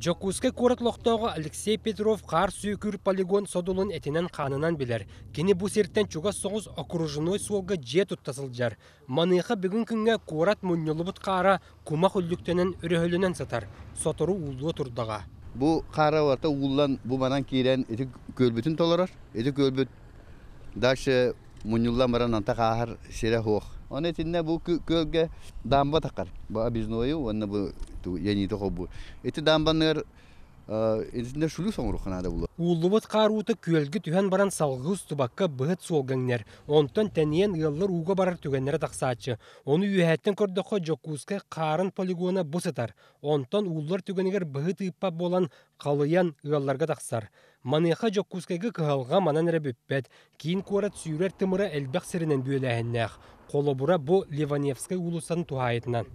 Дьокуускай куорат олохтооҕо Алексей Петров хаар сүүкүүр полигон содулун этинэн-хаанынан билэр. Кини бу сиртэн чугас соҕус окружной суолга дьиэ тутта сылдьар. Маныаха бүгүн күҥҥэ куорат мунньуллубут хаара кумах үллүктэнэн өрөһөлөнөн сытар. Сотору ууллуо турдаҕа. Бу хаара барыта ууллан бу манан киирэн ити күөлбүтүн толорор. Ити күөлбүт дальше мунньуллан баран антах ааһар сирэ суох. Оны итиннэ бу күөлгэ дамба тахар. Бу объезднойу уонна бу яниты холбуур. Ити дамбаныгар итиннэ шлюз оҥоруохха наада буолуо. Ууллубут хаар уута күөлгэ түһэн баран салгыы устубакка быһыт суолга иҥнэр. Онтон тэнийэн ыаллар ууга барар түгэннэрэ тахсааччы. Ону үөһэттэн көрдөххө Дьокуускай хаарын полигона бу сытар. Онтон ууллар түгэнигэр быһыт ыыппат буолан халыйан ыалларга тахсар. Маныаха Дьокуускайга кыһалҕа манан эрэ бүппэт. Киин куорат сүүрэр тымыра элбэх сиринэн бүөлээһиннээх. Холобура, бу Ливаневскай уулуссаны туһаайытынан.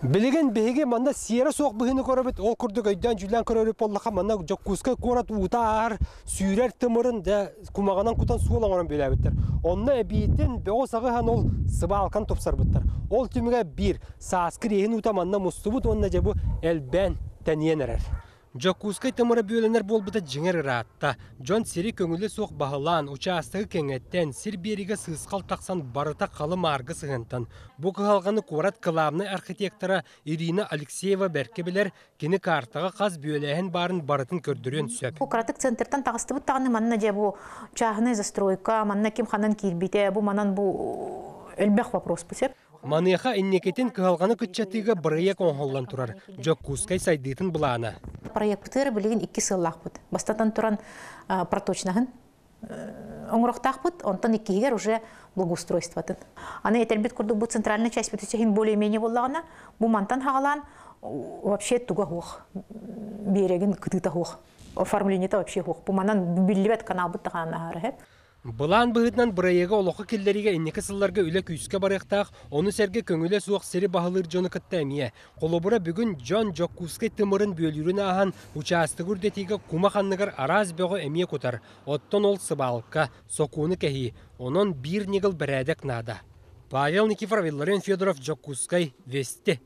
Билигин биһиги манна сиэрэ суох быһыыны көрөбүт. Ол курдук өйдөөн-дьүүллээн көрөрү буоллахха, манна Дьокуускай куорат уута ааһар сүүрэр тымырын дьэ кумаҕынан кутан суол оҥорон бүөлээбиттэр. Онно эбиитин бөҕү-саҕы ыһан ол сыбаалканы тупсарбыттар. Ол түмүгэ биир, сааскы риэһин уута манна мустубут уонна дьэ бу элбээн тэнийэн эрэр. Дьокуускай тымыра бүөлэнэр буолбута дьиҥэр ыраатта. Дьон сири көҥүлэ суох баһылаан, учаастагы кэҥэттэн, сир биэригэ сыысхал тахсан барыта халы-мааргы сыһыантан. Бу кыһалҕаны куорат кылаабынай архитектора Ирина Алексеева бэркэ билэр, кини картаҕа хас бүөлээһин баарын барытын көрдөрүөн сөп. Куратык центртан таҕыстыбыт даҕаны манна дьэ бу чааһынай застройка, манна ким ханан киирбитэ, бу манан бу элбэх вопрос бу сөп. Маныаха инникитин кыһалҕаны кыччатыыга бырайыак оҥоһуллан турар. Дьокуускай сайдыытын былаана. Проекпытыгар билигин икки сыллаахпыт. Бастатан туран проточнаһын оҥоруохтаахпыт, онтон иккиһигэр уже благоустройствотын. Аны этэрбит курдук бу центральная часть бүтүсэһин более-менее буоллаҕына, бу мантан хаҕалаан вообще туга суох, биэрэгин кытыыта суох, оформлениета вообще суох. Бу манан биллибэт каналбыт даҕаны аһара. Былаан быһыытынан бырайыагы олоххо киллэриигэ инники сылларга үлэ күүскэ барыахтаах, ону сэргэ көҥүлэ суох сири баһылыыр дьону кытта эмиэ. Холобура, бүгүн дьон Дьокуускай тымырын бүөлүүрүн ааһан, учаастагы үрдэтиигэ кумах анныгар араас бөҕү эмиэ кутар. Оттон ол сыбаалка, сокуону кэһии. Онон биир ньыгыл бэрээдэк наада. Павел Никифоров, Илларион Федоров, Дьокуускай, Вести.